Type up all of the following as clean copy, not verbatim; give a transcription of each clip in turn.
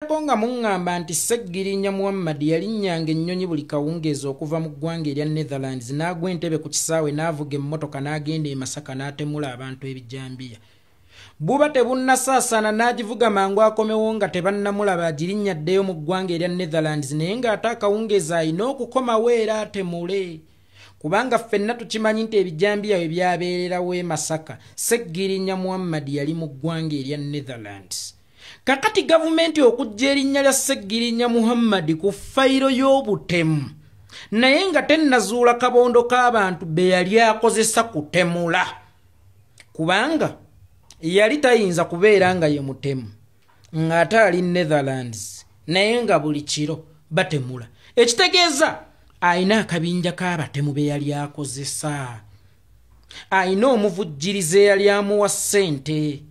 Mwogeddeko nga muŋŋamba nti Ssegirinya Muhammad yalinnyanga ennyonyi buli kawungeezi okuva mu ggwanga erya Netherlands n'agwa entebe ku kisaawe n'avuga emmotoka n'agenda e Masaka n'atemula abantu ebijambiya. Buba tebunnasaasaana n'agivuga mangu akomewo nga tebannamulaba agirinnya addeyo mu ggwanga erya Netherlands naye ng'ate akawungeezi alina okukomawo era atemule. Kubanga ffenna tukimanyi nti ebijambiya bwe byabeererawo e Masaka, Ssegirinya Muhammad yali mu ggwanga erya Netherlands. Kakati gavumenti okujja erinnya lya Ssegirinya Muhammad ku fayiro y'obutemu naye nga tennazuula kabondo k'abantu be yali akozesa kutemula, kubanga yali tayinza kubeera nga ye mutemu ng'ate ali Netherlands naye nga buli kiro batemula, ekitegeeza ayina akabinja k'abatemu be yali akozesa, ayina omuvujjirizi eyali amuwa ssente,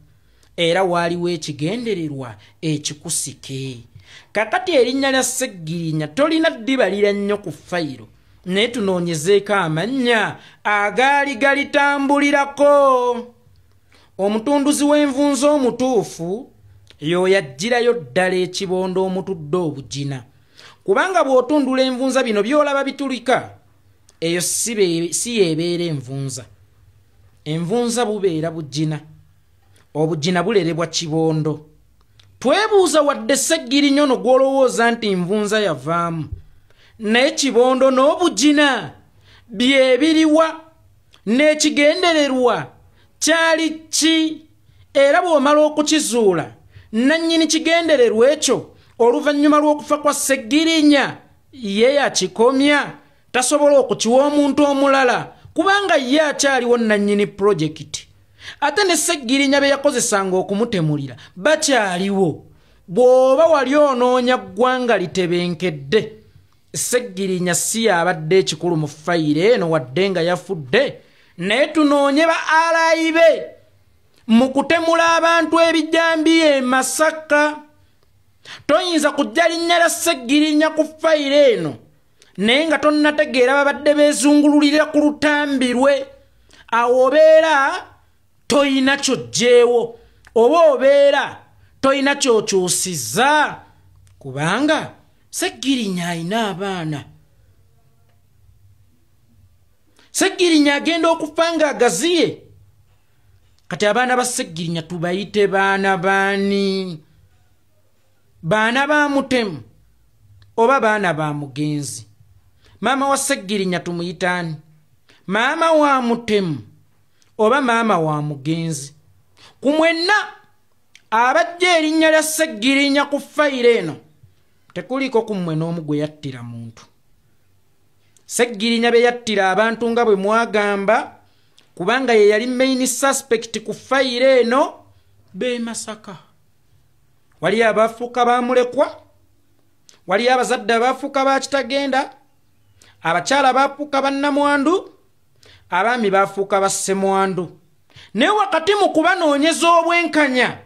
era waaliwo ekigendererwa ekikusike. Kakati erinnya lya Ssegirinya tolina ddibalira nnyo ku fayiro, naye tunoonyezeeko amannya agaali galitambulirako. Omutunduzi w'envunza omutuufu y'oyo aggyirayo ddala ekibondo omutudde obugina, kubanga bw'otundula envunza bino by'olaba bitulika, eyo si yeebeera envunza. Envunza bubeera bugina, obugina bulerebwa kibondo. Twebuuza wadde Ssegirinya ono gw'olowooza nti nvunza yavaamu, naye kibondo n'obugina bye biriwa n'ekigendererwa kyali ki? Era bw'omala okukizuula nannyini kigendererwa ekyo oluvannyuma lw'okufa kwa Ssegirinya ye yakikomya, tasobola okukiwa omuntu omulala kubanga ye akyaliwo nannyini pulojekiti. Ate ne Ssegirinya be yakozesanga okumutemulira bakyaliwo. Bw'oba wali onoonya ggwanga litebenkedde, Ssegirinya si y'abadde ekikulu mu fayiro eno wadde nga yafudde, naye tunoonye ba alayi be mu kutemula abantu ebijambiya e Masaka. Toyinza kujja linnya lya Ssegirinya ku fayiro eno naye nga tonnategeera babadde beezungululira ku lutambi lwe, awo obeera toyina ky'oggyeewo oba obeera toyina ky'okyusizza, kubanga Ssegirinya ayina abaana. Ssegirinya agenda okufa ng'agaziye. Kati abaana ba Ssegirinya tubayite baana baani? Baana ba mutemu oba baana ba mugenzi? Maama wa Ssegirinya tumuyitaani? Maama wa mutemu oba maama wa mugenzi? Ku mwenna abajja erinnya lya Ssegirinya ku fayiro eno tekuliiko ku mmwe n'omu gwe yattira muntu. Ssegirinya be yattira abantu nga bwe mwagamba, kubanga ye yali main suspect ku fayiro eno, b'e Masaka. Waliyo abafuuka bamulekwa, waliyo abazadde abafuuka ba kitagenda, abakyala bafuuka bannamwandu, abaami bafuuka bassemwandu. Naye wakati mu kubanoonyeza obwenkanya,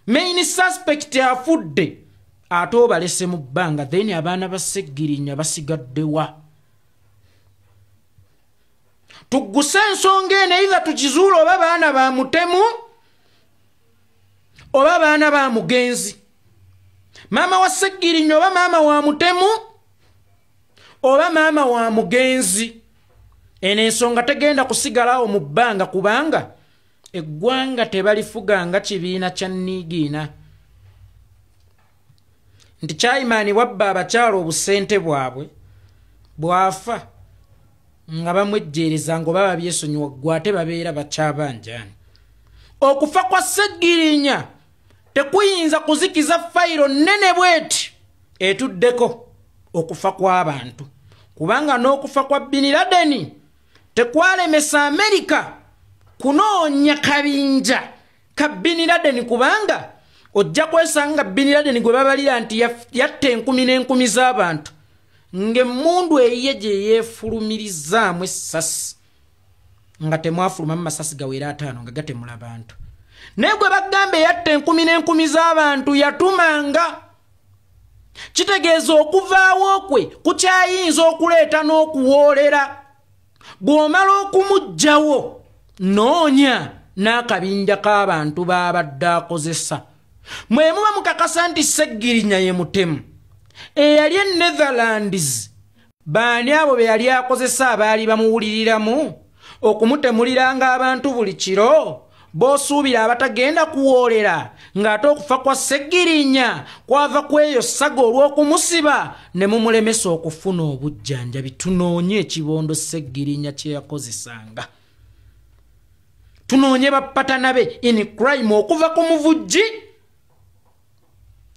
main suspect afudde ate obalese mu bbanga, then abaana ba Ssegirinya basigaddewa? Tugguse ensonga eno, either tukizuule oba baana ba mutemu oba baana ba mugenzi. Maama wa Ssegirinya oba maama wa mutemu oba maama wa mugenzi. Eno ensonga tegenda kusigalawo mu bbanga, kubanga eggwanga tebalifuga nga kibiina kya nniigiina. Nti Chaimani wabba abakyala obusente bwabwe bw'afa nga bamwejjeereza nga oba babyesonyiwa, ggwe ate babeera bakyabanjaani. Okufa kwa Ssegirinya tekuyinza kuzikiza fayiro nnene bw'eti etuddeko okufa kw'abantu, kubanga n'okufa kwa Bin Laden tekwalemesa Amerika kunoonya kabinja ka Bin Laden, kubanga ojja kwesanga Bin Laden gwe babalira nti yatta enkumi n'enkumi z'abantu ng'emmundu eyiye gye yeefulumirizaamu essasi nga temwafulumamu masasi gawera 5 nga gatemula bantu. Naye gwe bagamba eyatta enkumi n'enkumi z'abantu yatumanga, kitegeeza okuvaawo kwe kukyayinza okuleeta n'okuwoolera. Bw'omala okumuggyawo noonya n'akabinja k'abantu b'abadde akozesa. Mwe muba mukakasa nti Ssegirinya ye mutemu eyali e Netherlands, baani abo be yali akozesa abaali bamuwuliriramu okumutemuliranga abantu buli kiro, b'osuubira abatagenda kuwoolera ng'ate okufa kwa Ssegirinya kwava ku eyo ssaga olw'okumusiba ne mumulemesa okufuna obujjanjabi. Tunoonye ekibondo Ssegirinya kye yakozesanga, tunoonye bapatana be in crime okuva ku muvujji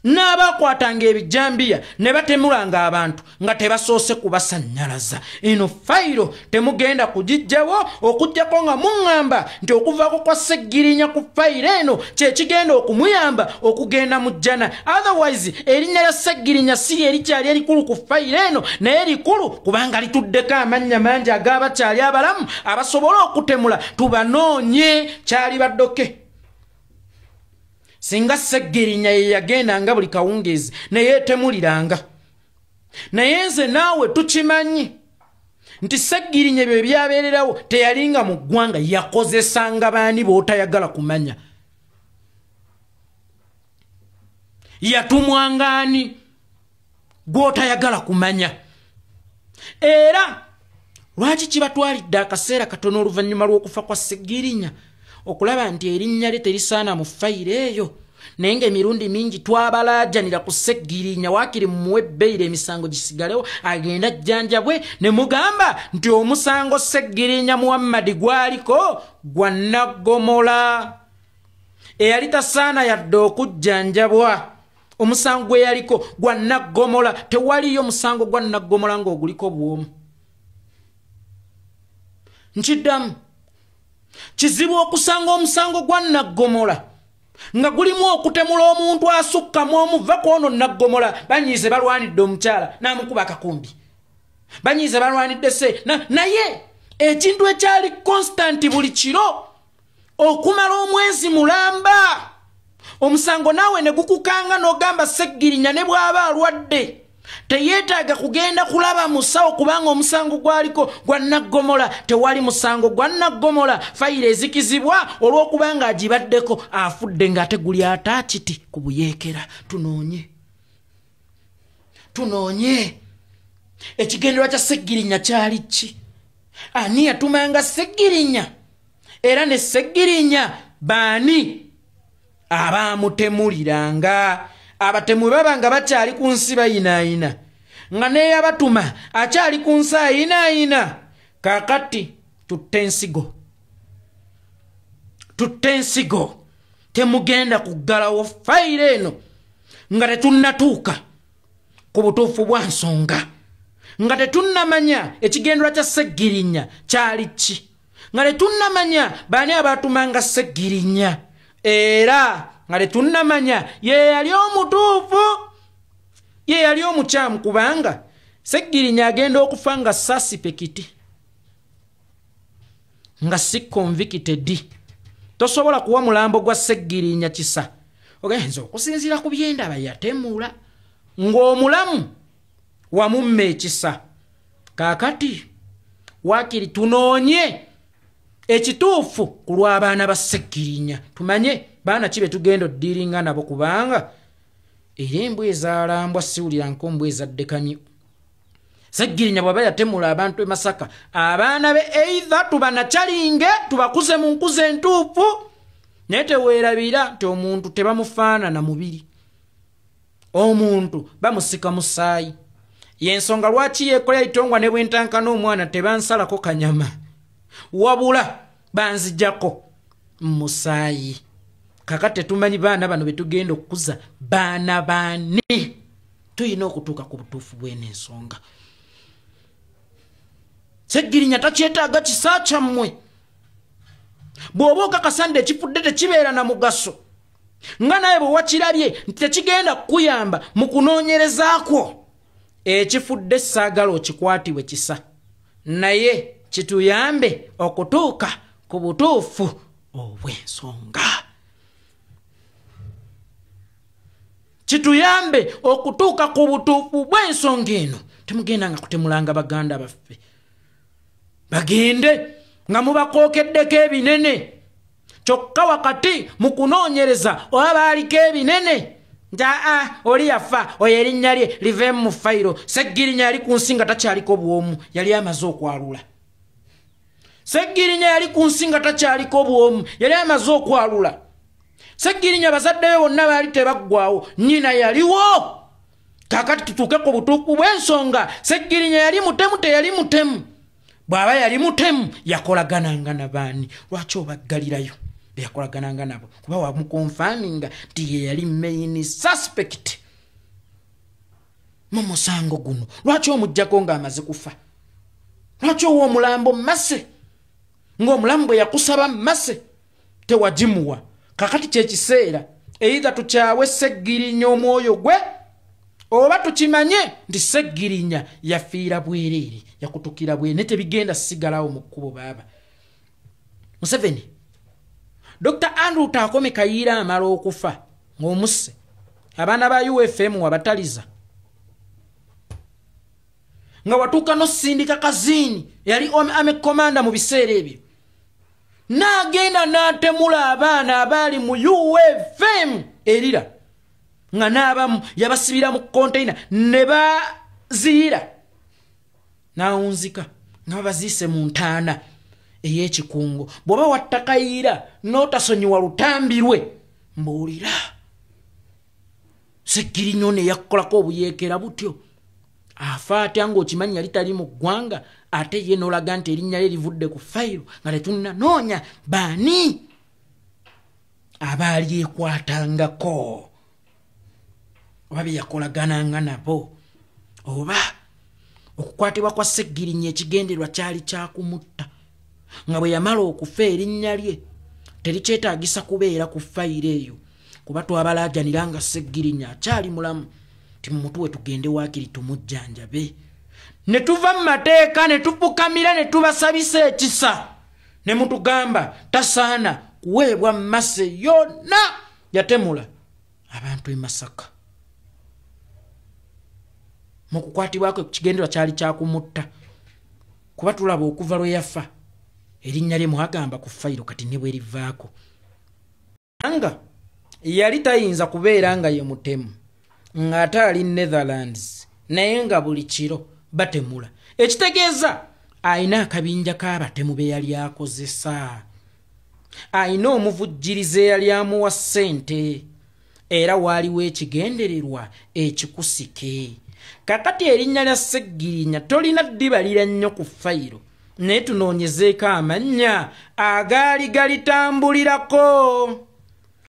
n'abakwatanga ebijambiya ne batemulanga abantu nga tebasoose kubasannyalaza. Eno fayiro temugenda kugijjawo okuggyako nga muŋŋamba nti okuvaako kwa Ssegirinya ku fayiro eno kye kigenda okumuyamba okugenda mu jjana. Otherwise erinnya lya Ssegirinya si lye erikyali erikulu ku fayiro eno, naye likulu kubanga lituddeko amannya mangi ag'abakyali abalamu abasobola okutemula. Tubanoonye kyali baddoke. Singa Ssegirinya ye yagendanga buli kawungeezi ne yeetemuliranga. Naye nze naawe tukimanyi nti Ssegirinya ebyo byabeererawo teyalinga mu ggwanga, yakozesanga baani b'otayagala kumanya, yatumwanga ani gw'otayagala kumanya. Era lwaki kibatwalidde akaseera katono oluvannyuma lw'okufa kwa Ssegirinya okulaba nti erinnya lye terisaana mu fayiro eyo, naye ng'emirundi mingi twabalaajanira ku Ssegirinya waakiri mumuwe bbeeyiro emisango gisigalewo agenda ajjanjabwe, ne mugamba nti omusango Ssegirinya Muhammad gwaliko gwa naggomola eyali tasaana yadde okujjanjabwa. Omusango gwe yaliko gwa naggomola, tewaliyo musango gwa naggomola ng'oguliko bw'omu. Nkiddamu, kizibu okusanga omusango gwa naggomola nga gulimu okutemula omuntu asukkamu omuva ku ono naggomola. Banyiize balwanidde omukyala n'amukuba akakumbi, banyiize balwanidde se naye ekintu ekyali constant buli kiro okumala omwezi mulamba, omusango naawe ne gukukanga n'ogamba Ssegirinya ne bw'aba alwadde teyeetaaga kugenda kulaba musawo kubanga omusango gwaliko gwa naggomola. Tewali musango gwa naggomola, fayiro ezikizibwa olw'okubanga agibaddeko afudde ng'ate guli ataakiti ku buyeekera. Tunoonye, tunoonye ekigendererwa kya Ssegirinya kyali ki? Ani yatumanga Ssegirinya? Era ne Ssegirinya baani abaamutemuliranga? Abatemu baba nga bakyali ku nsi bayinaayina, nga neeyabatuma akyali ku nsi ayinaayina. Kaakati tutte ensigo, tutte ensigo. Temugenda kuggalawo fayiro eno nga tetunnatuuka ku butuufu bwa nsonga, nga tetunnamanya ekigendererwa kya Ssegirinya kyali ki, nga tetunnamanya baani abaatumanga Ssegirinya, era nga tetunnamanya ye yali omutuufu ye yali omukyamu, kubanga Ssegirinya agenda okufa nga suspect, nga si convicted. Tosobola kuwa mulambo gwa Ssegirinya kisa ogenza okusinziira ku byendaba yatemula ng'omulamu wamumma ekisa. Kaakati waakiri tunoonye ekituufu ku lw'abaana ba Ssegirinya, tumanye baana ki be tugenda oddiiringa nabo, kubanga era embwa ezaalambwa siwulira nkombwa ezadde kamyu. Ssegirinya bw'aba yatemula abantu e Masaka, abaana be either tubanakyalinge tubakuze mu nkuza entuufu, naye teweerabira nti omuntu tebamufaanana mubiri, omuntu bamusika musaayi. Y'ensonga lwaki yeekola itongwa ne bwentankana omwana tebansalako kanyama, wabula banzijjako musaayi. Kakati tetumanyi baana bano betugenda okukuza baana baani. Tuyina okutuuka ku butuufu bw'eno ensonga. Ssegirinya takyetaaga kisa kyammwe. Bw'oba okakasa nti ekifudde tekibeera na mugaso, nga naye bwe wakirabye nti tekigenda kukuyamba mu kunoonyereza kwo, ekifudde saagala okikwatibwe kisa, naye kituyambe okutuuka ku butuufu obw'ensonga. Kituyambe okutuuka ku butuufu bw'ensonga eno. Temugendanga kutemulanga baganda baffe, bagende nga mubakookeddeko ebinene. Kyokka wakati mu kunoonyereza oba baaliko ebinene nti aa oli yafa, oyo erinnya lye liveemu mu fayiro. Seggirinya yali ku nsi nga takyaliko bwomu, yali amaze okwalula. Seggirinya yali ku nsi nga takyaliko bwomu, yali amaze okwalula. Seggirinya bazadde be bonna baali tebaggwawo, nnyina yaliwo. Kaakati tutuuke ku butuufu bw'ensonga. Seggirinya yali mutemu, teyali mutemu? Bw'aba yali mutemu, yakolagananga na baani? Lwaki obaggalirayo beyakolagananga nabo? Kuba wamuconfirminga nti ye yali main suspect mu musango guno. Lwaki omuggyako ng'amaze kufa? Lwaki owa omulambo mmase ng'omulamu bwe yakusaba mmase tewagimuwa? Kakati kyekiseera either tukyawe Seggirinya omwoyo gwe, oba tukimanye nti Seggirinya yafiira bwereere, yakutukira bwereere, ne tebigenda sigalawo mu kkubo. Baaba Museveni, Dr Andrew Taakome Kayiira amala okufa ng'omusse, abaana ba UFM wabataliza, nga watuuka n'osindika Kaziini yali army commander mu biseera ebyo, n'agenda n'atemula abaana abaali mu UFM erira, nga n'abamu yabasibira mu konteina ne baziyira, n'awunzika nga babaziise mu ntaana ey'ekikungo. Bw'oba watta Kayiira n'otasonyiwa lutambirwe, mbuulira. Seggirinya ono eyakkolako obuyeekera butyo afa atya ng'okimanyi yali tali mu ggwanga, ate ye n'olaga nti erinnya lye livudde ku fayiro nga tetunnanoonya baani abaali ekwatangako oba bye yakolagananga nabo? Oba okukwatibwa kwa Seggirinya ekigenderwa kyali kyakumutta, nga bwe yamala okufa erinnya lye terikyetaagisa kubeera ku fayiro eyo, kuba twabalaajanira nga Seggirinya akyali mulamu ti mumutuwe tugende waakiri tumujjanjabe, ne tuva mu mateeka ne tufukamira ne tubasabisa ekisa ne mutugamba tasaana kuweebwa mmase yonna, yatemula abantu e Masaka. Mu kukwatibwako ekigenderwa kyali kyakumutta, kuba tulaba okuva lwe yafa erinnya lye mwagamba ku fayiro kati ne bwe livaako, nga yali tayinza kubeera nga ye mutemu ng'ate ali Netherlands, naye nga buli kiro batemula, ekitegeeza ayina akabinja k'abatemu be yali akozesa, ayina omuvujjirizi eyali amuwa ssente, era waaliwo ekigendererwa ekikusike. Kakati erinnya lya Seggirinya tolina ddibalira nnyo ku fayiro, naye tunoonyezeeko amannya agaali galitambulirako.